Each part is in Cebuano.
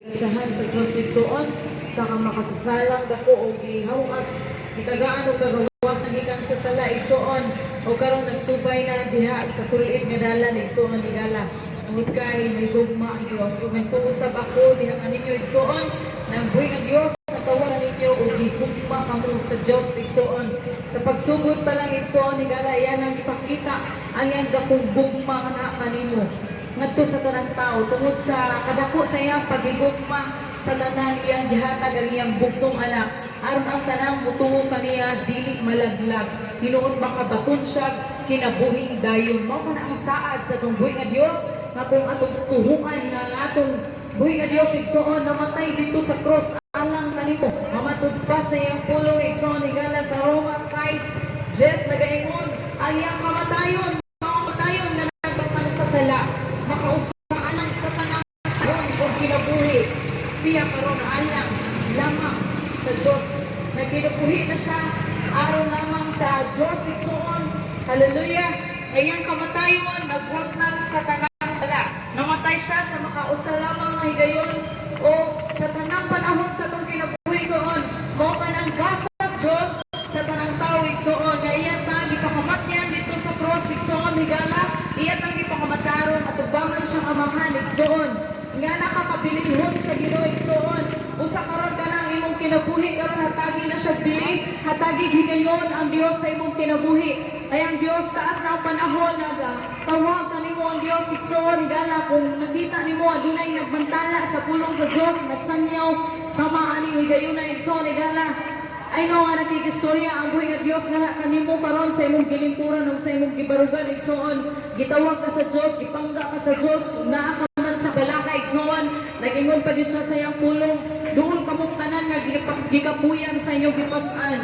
Sahan sa Diyos, igsuon, sa makasasalang dako og gihawas, gitagaan og kagawasan gikan sa sala, igsuon, o karon nagsubay na diha sa tul-id nga dalan, igsuon, higala, tungod kay nigugma ang Dios. Ug nagtuo sab ako diha kaninyo, igsuon, nang buhi ang Dios natawag ninyo og gigugma kamo sa Dios, igsuon. Sa pagsugod pa lang, igsuon, higala, yan ang ipakita ang iyang dakong gugma kana kanimo ngadto sa tanang tao. Tungod sa kadako sa iyang pagigugma sa tanan, iyang gihatag ang iyang bugtong anak aron ang tanang mutuo kaniya dili malaglag, hinuon makabaton siya kinabuhing dayon. Mao kana ang saad sa atong buhi nga Dios, nga kung atong tuhuan nga ang atong buhi nga Dios, igsuon, namatay dito sa cross alang kanimo. Mamatod pa sa iyang pulong, igsuon, higala, sa Roma 6:10, nagaingon ang iyang kamatayon mao kamatayon nga nagbatang sa sala, makausa alang sa tanang karon ug kinabuhi. Siya karon alang lamang sa Dios nagkinabuhi na siya aron lamang sa Dios, igsuon. Hallelujah! Kayang kamatayon nagwagnan sa tanang sala. Namatay siya sa makausa lamang nga higayon o sa tanang panahon sa atong kinabuhi, igsuon. Mao kanang gasa sa Dios sa tanang tao, igsuon, nga iya ta gipakamatyan dito sa cross, igsuon, higala. Iya tang gipakamatarong atubangan siyang Amahan, igsuon, nga nakakabilihon sa Ginoo, igsuon. Usa karon kanang imong kinabuhi karon, hatagi na siya bili, hatagi higayon ang Dios sa imong kinabuhi. Kaya ang Dios, taas na ang panahon, nag tawag kanimo ang Dios, igsuon, higala. Kung nakita nimo adunay nagbantala sa pulong sa Dios, nagsanyaw sama aning higayuna, igsuon, higala, I know nga nakikistorya ang buhi nga Dios nga kanimo karon sa imong gilingkuran ug sa imong gibarugan, igsuon. Gitawag ka sa Dios, gipangga ka sa Dios, naa ka man sa balaka, igsuon. Nagingon pa gyud siya sa iyang pulong, "Duol kamong tanan nga gikapuyan sa inyong gipas-an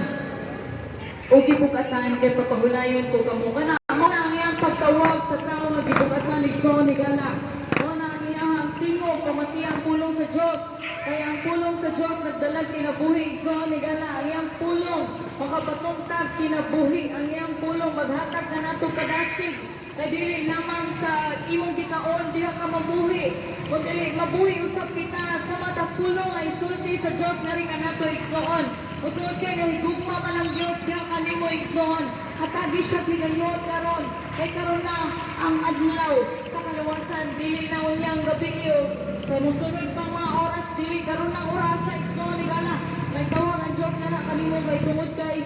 o gibugatan, kay papahulayon ko kamo." Kana mao na ang iyang pagtawag sa tao nga gibugatan, igsuon, higala. Mao na ang iyang tingog, pamati ang pulong sa Dios. Kaya ang pulong sa Dios nagdalag kinabuhi, igsuon, higala. Ang iyang pulong makapatuntag kinabuhi. Ang iyang pulong maghatag kanato kadasig. Kay dili lamang sa imong gikaon diha ka mabuhi, kun dili mabuhi usab kita sa matag pulong nga isulti sa Dios nga rin kanato, igsuon. Ug tungod kay nahigugma man ang Dios diha kanimo, igsuon, hatagi siya higayon karon. Kay karon na ang adlaw sa kalawasan, dili na unyang gabi o sa musunod pang mga oras, dili karon ng orasa, igsuon, higala. Nagtawag ang Dios nga na kanimo kay tungod kay